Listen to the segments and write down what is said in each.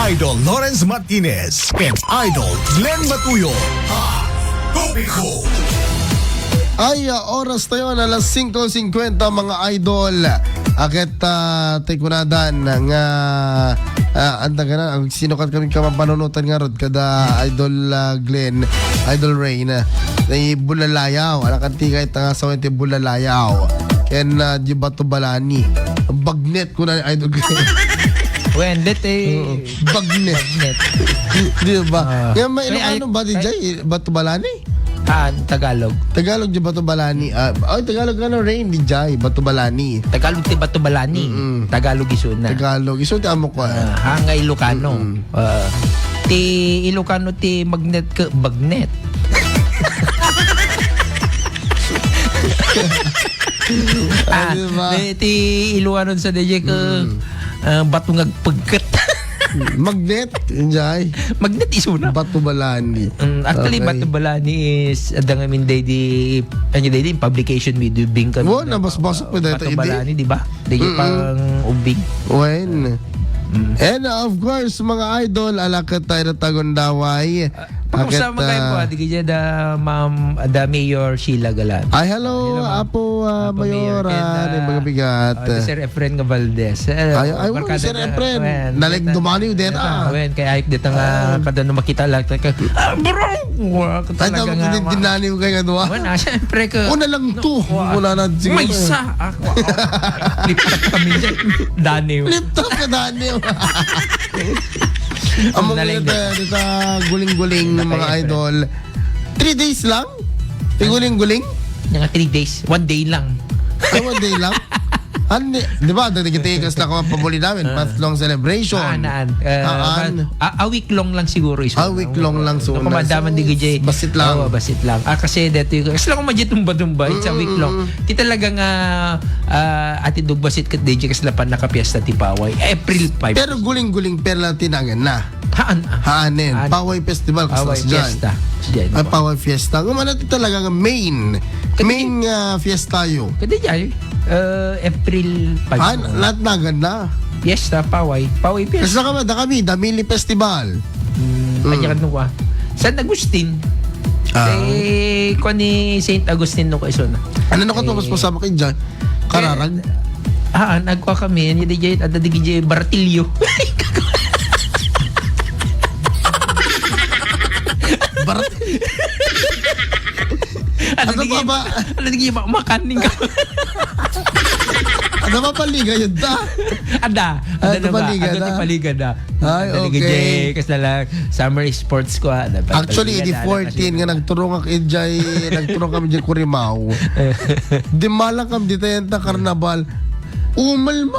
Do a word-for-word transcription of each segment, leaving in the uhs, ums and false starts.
Idol Lawrence Martinez and Idol Glenn Matuyo. Hot Topic. Ay, ah, oras tayo na alas singko singkwenta, mga idol. Aket, ah, tay kunadan nga, ah, anda ka na, ang sinukat kami kamapanunutan nga rod kada Idol, ah, Glenn, Idol Rain, ah, ni Bulalayaw. Anak anti kahit nga sa ti Bulalayaw. Ken, ah, di Bato Balani. Bagnet ko na, Idol Glenn. Wen, det eh. Oo. Bagnet. Bagnet. Di ba? Ah. Nga may Kaya Ilocano ay- ba, di ay- jay? Bato Balani? Ah, Tagalog. Tagalog di Bato Balani. Ah, ay, Tagalog ano, Rain, di jay. Bato Balani. Tagalog ti Bato Balani. Mm-mm. Tagalog isu na. Tagalog. Isu ti amo ko, eh. Ah, ha, nga Ilocano. Mm-mm. Ah, ti Ilocano ti magnet ke, bagnet. Ah, Ah, di ba? Ti Ilocano sa di jay ke, Mm. ah, bato nga agpagket. Magnet, enjoy. Magnet isu na. Bato Balani. Mm, actually, Okay. Bato Balani is, adda ngamin day di, ano day di, publication with Ubing kami. Wo, na nabasbasok pa dati, Bato hindi? Balani, di ba? Di Mm-mm. pang Ubing. When? Mm. And of course, mga idol, alakat tayo na Tagondaway. Ah, Bakit, pakasama kayo ah, po, adi kaya da, ma'am, da Mayor Sheila Galan. Ay, hello, Hello, ma'am. Apo, ah, Apo Mayor, Mayor, and, ah, ah, ni mga bigat. ah, Sir Efren nga Valdez. Eh, Ay, ay, barkada Sir na, Efren. Ayan. Nalag Deta, dumaniw, deta. deta, ayan, kay ayok deta nga Ah. kada no makita lang, ka, "Ah, bro!" Wa, ka Ay, talaga tapos nga, din, wa. dinaniw kayo nga duwa? Wala, syempre ka, Una lang no, to. wa. Wala na, sige. May isa. Ako, ako. Flip top kami dyan. Daniw. Flip top ka, Daniw. Amo Nalang kita, deta. deta, guling-guling, Naka mga Efren. idol. Three days lang? Tiguling-guling? Nga three days. One day lang. Ay, one day lang? Andi, di ba, dagiti kas na ko pamuli namin, Ah. month-long celebration. Ah, naan. Ah, Haan. a, a week long lang siguro isu. A week long lang, so, Naku, madaman so, di gajay. basit lang. Oo, basit lang. Ah, kasi dito yung, kasi lang kung madya tumba-tumba, it's a week long. Mm, mm, mm. Ti talaga nga, ah, ati dugbasit kat D J kas lapan nakapiesta ti paway. April five. Pero guling-guling, pero lang tinangan na. Haan, ah. Haanen. Haan. Paway Festival, kas Paway sa dyan. Fiesta. Sa dyan, Ay, po. Paway Fiesta. Kung ano ti talaga nga main. Kadi- Main, ah, fiesta yo. Kadi dyan, eh, April five Haan, mo. Lahat na ganda. Fiesta, Paway. Paway Fiesta. Kasi na kami, da kami, Damili Festival. Hmm, Mm. Ay, yan, ano ka? San Agustin. Ah. Eh, kuwan ni Saint Agustin no, kaiso na. Ano na ko to, Eh, mas masama kayo dyan? Kararag? Eh, ah, nagkuha kami, ni D J, ada D J Baratillo. Barat- Ano Ano di ba kayo, ba? Ano di kayo ma-, makaning ka? Ano ba paliga yun, da? Ada. Ah, Ada ito na ba? paliga Ada na. Di paliga na. Ay, Ada ni okay. Jay, kasi na lang, summer sports ko, ah. Dapat Actually, paliga idi na, fourteen kasi nga na. Nagturong ak ijay, nagturong kami di Kurimaw. Di malang kami di tayo ta karnabal. Umal mo.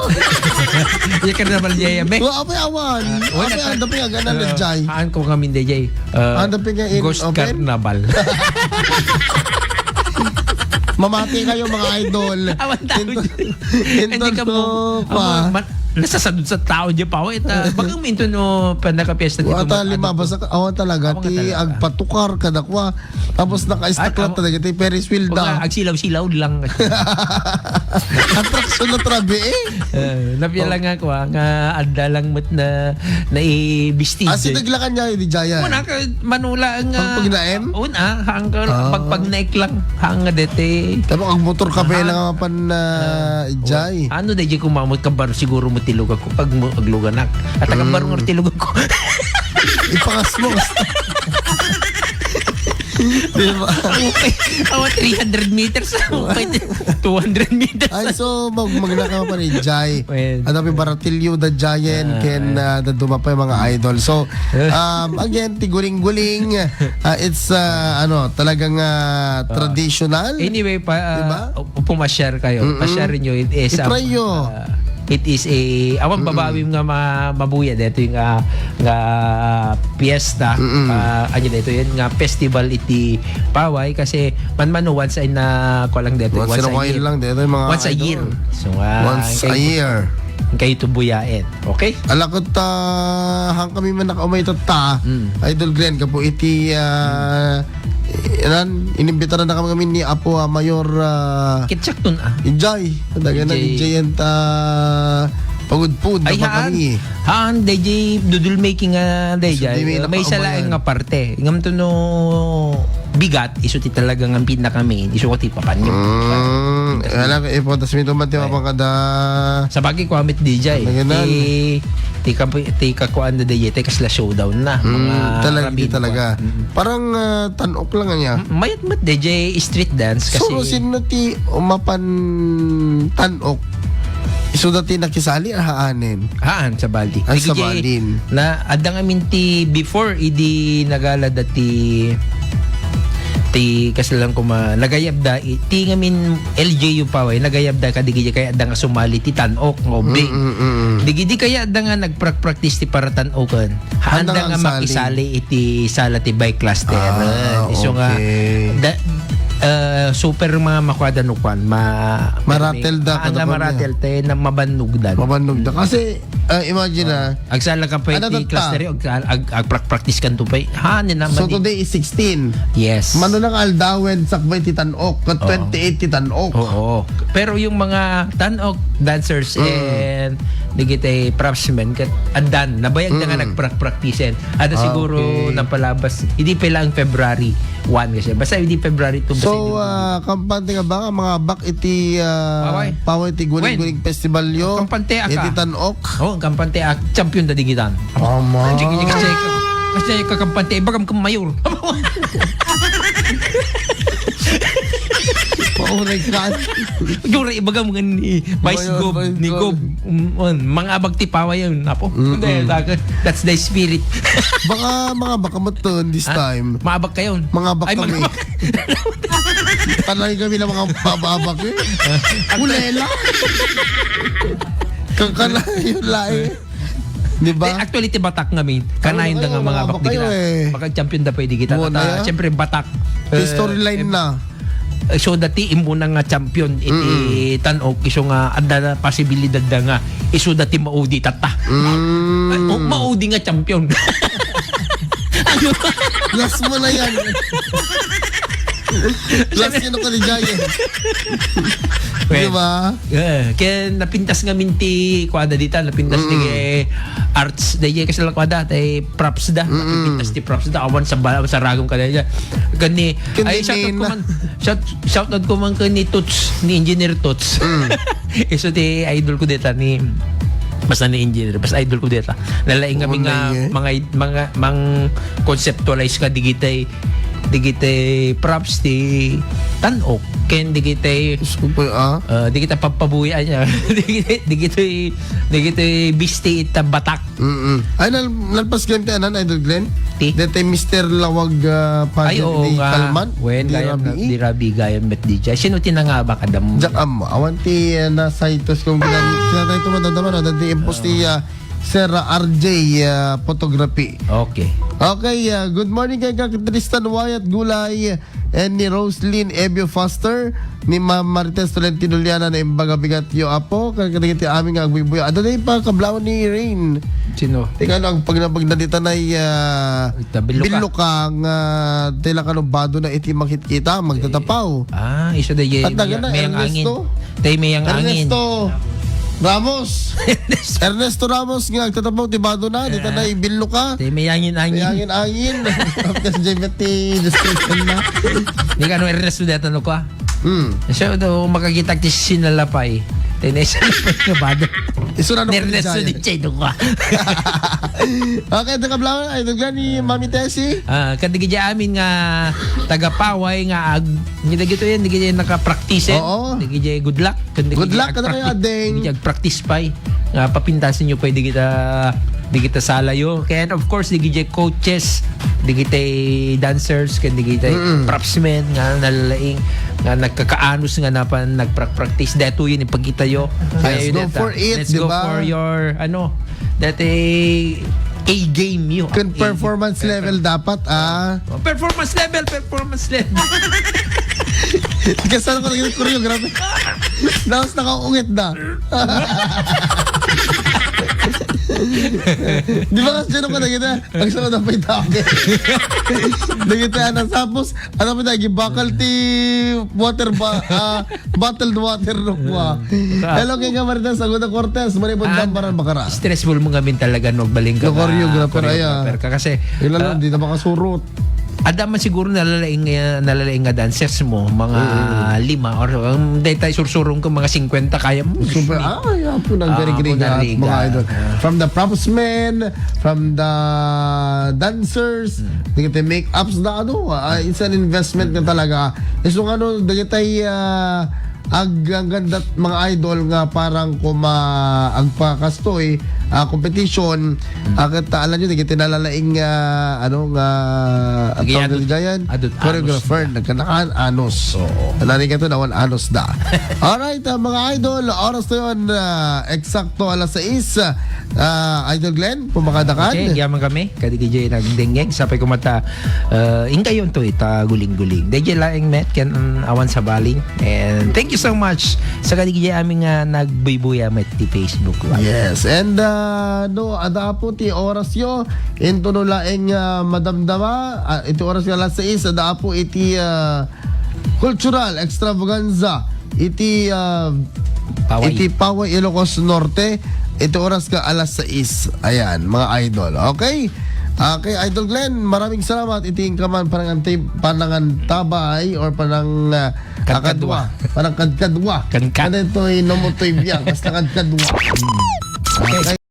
Iya karnabal, Jay, abe. Wa, apay awan. Ah, wala Apay, ta-, ang dapit nga, ganun, ah, Jay. Haan ko kami, Jay. Ah, Ang dapit nga in Ghost open? Carnival. Mamati kayo, mga idol. Awan tao Ito, dyan. ito Hindi ka to, mo, pa. Ama, ma-, nasasadot sa tao dyan pa. Wait, ah, bagang minto no, pa nakapiesta dito, Wata, ma-, lima, ano to? Basta ka, awan talaga, Awan ti talaga. Agpatukar, kadakwa. Tapos naka-stack Ay, lang awan. talaga, ti Ferris wheel Wag da. na, agsilaw-silaw lang. Attraction na trabe, eh. Eh, napya Oh. lang ako, ah, nga adda lang met na naibisti. Ah, si Daglakan niya, di Jaya. Una ka, Manula nga Ang pagnaem? Una, hanggang Ah. pagpagnaik lang, hanga dete. Tama, ang motor ka pa Aha. lang nga pan, ah, Ah. Jay. Ano da, di kumamot ka baro siguro mo tilog ako pag mo, agluganak. At ang Mm. baro nga tilog ako. Ipangas mo. Di ba? Okay. Awa, three hundred meters. Okay. Two hundred meters. Ay, so, mag-, magnaka pa ni Jai. Well, Ano, pi baratilyo da Jayen, ah, ken, ah, da dumapay mga idol. So, um, again, ti guling-guling, ah, it's, ah, ano, talagang, ah, Ah. traditional. Anyway, pa, ah, Diba? upo, ma-share kayo. Mm-mm. Pa-share nyo. It is, um, I-try nyo. ah, it is a, awan, Mm-mm. babawim nga ma-, mabuya. Dito yung, ah, nga piyesta, Mm-mm. ah, ano dito yun, nga festival iti Paway kasi man-mano once in a, ko lang dito, Once once in a a while year. lang dito, yung mga Once a idol. year. So, ah, Once a kayo, year. kayo tubuyain. Okay? Alakot, ah, hang kami man nakaumay tatta, Mm. Idol Glenn, kapo iti, ah, inan, inimbitaran na kami, kami ni Apo, ah, Mayor, ah, Kitsak tun, ah. Ijay. Daga na Ijay. Ijay yan ta, Pagudpud na Ay, ba haan. kami? Haan, D J, doodle making, ah, D J. Isu di may Ah, may isa nakaabay laeng yan. nga parte. Ngam to no bigat, isu ti talaga nga pinaka-main. Isu ko ti papanyo. Mm, Pintas wala, di- ipotas mi ito, mati, Ay. mapangkada. Sa bagay, kuamit D J. Talaga nan. Ti, ti kap-, ti kakuan na D J, ti kasla showdown na. Mm, Mga talaga, di rabin talaga. kuan. Mm. Parang, ah, tanok lang niya. Mm, mayat mat D J street dance kasi So, sino ti umapan tanok? Isu dati nakisali, ah, haanen? Haan, sa Baldi. Ah, Di sa gidi, Baldi. na, adda ngamin ti before, idi nagala dati, ti, kasalan ko ma-, nagayab da, i-, ti ngamin L J U pa, eh, nagayab da, kadi gidi kaya adda nga sumali ti tanok, nga ubi. Mm, mm, mm. Di gidi kaya adda nga nagprak-practice ti para tanokan. Handa Handa nga nga sali. makisali iti sala ti bike cluster. Ah, Isu nga, okay. da-, ah, super mga makuada no kwan, ma-, Maratel da, ah, kada na kwan maratel niya. te, na mabannog da. Mabannog da. Kasi, ah, imagine, ah, Agsala ka pa Ano iti tatta? cluster, ag-, ag-, agprak-practice kan to pa. Ha, ni naman So, di. today is sixteen. Yes. Mano lang aldawen, sakbay ti tanok, kat Oo. twenty-eight ti tanok. Oo. Pero yung mga tanok dancers Mm. and digiti craftsmen, kat addan, nabayag na nga Mm. nagprak-practice. Ada Ah, siguro okay. napalabas, hindi pa lang February one kasi. Basta hindi February two, basta So, hindi ah, kampante nga ba nga mga abak iti, ah, Paway. Paway ti Guling-Guling When? Festival yo? Kampante aka. Iti Tanok? Oh, kampante ak. Champion da digitan. Ama. Sige, sige, kasi, kasi kakampante, ibagam kang mayor. Pauray ka. Jura, ibagam nga ni Vice Mayor, Gov, Vice ni Gov. Gov. Mm, on, mga abag ti Paway yun, apo. Mm-mm. Hindi, takot. That's the spirit. Baka mga baka mo to this Ah, time. Maabak kayo. Mga abak Ay, kami. mga abak. Panay kami ng mga mababak eh. Kulela. Kang kanayon lae. Di ba? Eh, actually, ti Batak nga, min. Kanayon da nga mga abak di kita. Makag-champion da pwede kita. Kata, siyempre, Batak. Storyline na. Eh, so, dati imuna nga champion iti Tanok, isu nga adda na posibilidad da nga isu dati maudi tatta. Mm. Ay, o, maudi nga champion. Last mo na yan. Last yun ako ni Giant. Well, Di ba? Eh, kaya napintas nga minti kuada dita, napintas Mm. ni, eh, arts, da, eh, kasi lang kuada, tay props da, Mm. napintas ti props da, awan sa ba-, sa ragong ka da, gani, Kundi ay, shout out Nina. ko man, shout, shout out ko man ka ni Toots, ni Engineer Toots. Mm. Isu ti idol ko dita ni, basta ni Engineer, basta idol ko dita. Nalaing kami Oo, nga, na, eh. mga, mga, mang conceptualize ka digitay, digitay props ti Tanok, ken digitay, Diyos ko po, ah. ah, digitay pagpabuya niya. Digitay, digitay, digitay bisti ita Batak. Mm-mm. Ay, nal-, nalpas Glenn ti anan, Idol Glenn? Ti? Dete Mister Lawag, ah, Ay, Pageant oo di nga. Kalman? Wen, Di gayam na, Rabi? Di Rabi, gayam met di jay. Sino ti nangabak, adam? Jack Am, awan ti, ah, nasaytos kong ginamit. Kaya tayo tumatanda man, ah, dati impos ti, ah, Sir, ah, R J, ah, Photography. Okay. Okay, ah, good morning kay Kak Tristan Wyatt Gulay. And ni Roslyn Ebio Foster, ni Ma'am Marites Tolentino Liana na imbaga bigat yo, apo, kadagiti amin nga agbuybuya. Adda na ipakablawan ni Rain. Sino? Ti kano, ang pagna-, pagna-, dita na, ah, Ita, Biloka. Biloka nga, tila kano bado na iti makitkita, magtatapaw. Ah, isu da, At daga na, mayang angin. Ernesto. Tay mayang angin. Ernesto Ramos. Ernesto Ramos nga agtatapaw ti bado na, dita na ibillo ka. Tay mayangin angin. Mayangin angin. Tapos J B T description na. Di ka no Ernesto deta no ka? Hmm. So, do, makakita ti sinalapay. Tay na sinalapay nga bado. Isu na no Ernesto Jaya. Di Che no ka? Okay, ito kablawan. Ay, ito ka ni Mami Tessie. Ah, kadagiti amin nga taga Paway nga ag-, Ni dagito yan, dagito yan naka-practice, eh. Oo. Dagito good luck. Kun dagito Good luck, kada kayo, agprakti-, ading. Dagito agpractice pa, eh. Nga papintasin nyo pa, eh, dagita, dagita sala yo. Kaya, of course, dagito coaches, dagito dancers, kaya dagito Mm-mm. propsmen, nga nalalaing, nga nagkakaanus nga napan, nagpra-practice. Dato yun, ipagkita yo. Kaya Let's yun, go data. for it, Let's di go ba? for your, ano, dati, A game yo. Kun A game. performance level dapat, ah. Oh, performance level, performance level. Kasal ko naging choreography. Tapos nakaungit na. Di ba kasi ano ka na kita? Ang sarap na pa itake. Dagiti anak, tapos, ano pa itake? Bakal ti water ba, ah, bottled water no kwa. Hello, kay Kamarita, Saguda Cortez, Maribon, Ah, Dambaran, Bakaras. Stressful mo ngamin talaga, no, magbaling ka No, choreographer, choreographer aya. Ka kasi, Ila lang, ah, di na makasurot. Ada man siguro nalalaing, ah, nalalaing nga dancers mo, mga Mm. lima or, um, daytay sursurong ko, mga singkwenta kaya mo. Super, ah, yeah, po, nang Ah, gari-gari po, nga, nariga. Mga idol. Ah. From the props men, from the dancers, Mm. dagiti make-ups na, ano, ah, it's an investment nga talaga. Eh, so, ano, dagitay, ah, ag-, ang ganda, mga idol, nga parang kuma-, agpakastoy, ah, competition, ah, ket, ah, alam nyo, dagiti nalalaing, ah, ano, nga, Sige, ang tawag adut-, nila dyan? Adut-, choreographer, anos da. Nagkanakan, anos. Oo. Narigat to, nawan, anos da. Alright, ah, mga idol, oras na yun, ah, eksakto alas sais. Ah, Idol Glenn, pumakadakan. Okay, yaman kami. Kadi K J nagdengngeg, sapay ko mata, ah, ingkayon to, ita guling-guling. D J laeng met, ken, mm, awan sa baling. And thank you so much sa kadi K J amin nga nagbuybuya met ti Facebook Live. Yes, and, ah, no, ada po ti oras yo, into no laeng, ah, madamdama, ah, iti oras nga alas sais, ada po iti, ah, cultural extravaganza iti, ah, Paway. Iti Paway, Ilocos Norte, iti oras nga alas sais. Ayan, mga idol. Okay? Okay, Idol Glenn, maraming salamat. Iti inkaman panangantib-, panangantabay or panang, ah, Kadkadwa. Akadwa. Panangkadkadwa. Kankad. Ano ito, eh, no mo to ibiang, basta kadkadwa. Okay. Okay.